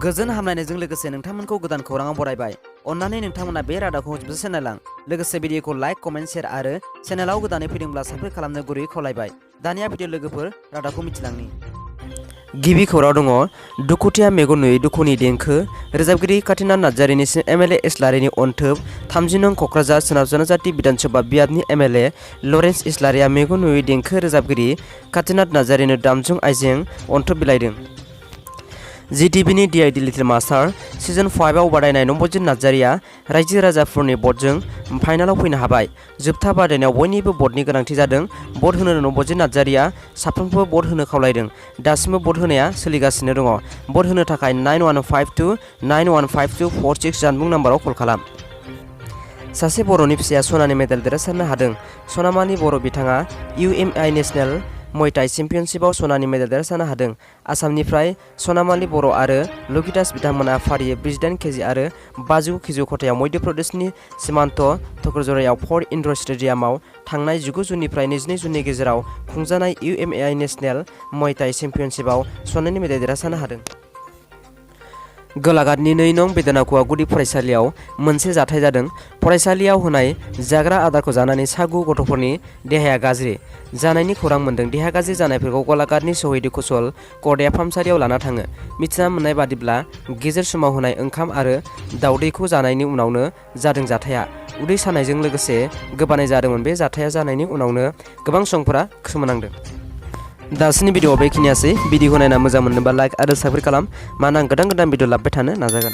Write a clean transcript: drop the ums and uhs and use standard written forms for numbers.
गोजोन हामलायनायजों लोगोसे नोंथांमोनखौ गोदान खौराङाव बरायबाय। अन्नानै नोंथांमोना बे रादाबखौ जोबजासे नायलां। लोगोसे भिडिअखौ लाइक, कमेन्ट, शेयार आरो चेनेलाव गोदानै फैदोंब्ला साबस्क्राइब खालामनो गुरैयै खावलायबाय। दानिया भिडिअ लोगोफोर रादाबखौ मिथिलांनि। गिबि खौरां दङ दुखुथिया मेगन नुयै दुखुनि देंखो रोजाबगिरि कातिनाथ नार्जारिनिसिम एमएलए इस्लारिनि अनथोब 30 नं क'क्राझार सोनाब जनजाति बिधानसभा बियाबनि एमएलए लरेन्स इस्लारिया मेगन नुयै देंखो रोजाबगिरि कातिनाथ नार्जारिनो दामजुं आइजें अनथोब बिलाइदों। जिटिभिनि डिआइडि लिटिल मास्टार सिजन 5 आव बादायनाय नबजित नार्जारिया रायजो राजाफोरनि भटजों फाइनालाव फैनो हाबाय। जोबथा बादायनायाव बयनिबो भटनि गोनांथि जादों। भट होनो नबजित नार्जारिया साफ्रोमखौबो भट होनो खावलायदों। दासिमबो भट होनाया सोलिगासिनो दङ। भट होनो थाखाय 9152915246 जानबुं नाम्बाराव कल खालाम। सासे बर'नि फिसाया सनानि मेडेल देरहासारनो हादों। सनामालि बर' बिथाङा UMI नेशनेल मयटाइ चेम्पियनशिपआव सनानि मेडेल देरहासारनो हादों। आसामनिफ्राय सनामालि बर' आरो लुकिदास बिथांमोना फारियै 48 केजि आरो 55 केजि खथायाव मध्य प्रदेशनि सीमान्त टकरजरायाव फर्ट इनड'र स्टेडियामाव थांनाय 19 जुननिफ्राय 22 जुननि गेजेराव खुंजानाय UMI नेशनेल मयटाइ चेम्पियनशिपआव सनानि मेडेल देरहासारनो हादों। गलाघाटनि 2 नं बेदनाकुवा गुदि फरायसालियाव मोनसे जाथाय जादों। फरायसालियाव होनाय जाग्रा आदारखौ जानानै सा 9 गथ'फोरनि देहाया गाज्रि जानायनि खौरां मोन्दों। देहा गाज्रि जानायफोरखौ गलाघाटनि शहीद कुशल कर्दैया फाहामसालियाव लाना थाङो। मिथिना मोननाय बादिब्ला गेजेर समाव होनाय ओंखाम आरो दावदैखौ जानायनि उनावनो जादों जाथाया। उदै सानायजों लोगोसे गोबानाय जादोंमोन। बे जाथाया जानायनि उनावनो गोबां सुबुंफोरा खोमानांदों। दासिमनि भिडिअ बेखिनियासै। भिडिअखौ नायना मोजां मोनोबा लाइक आरो साबस्क्राइब खालाम। मानोना आं गोदान भिडिअ लाबोबाय थानो नाजागोन।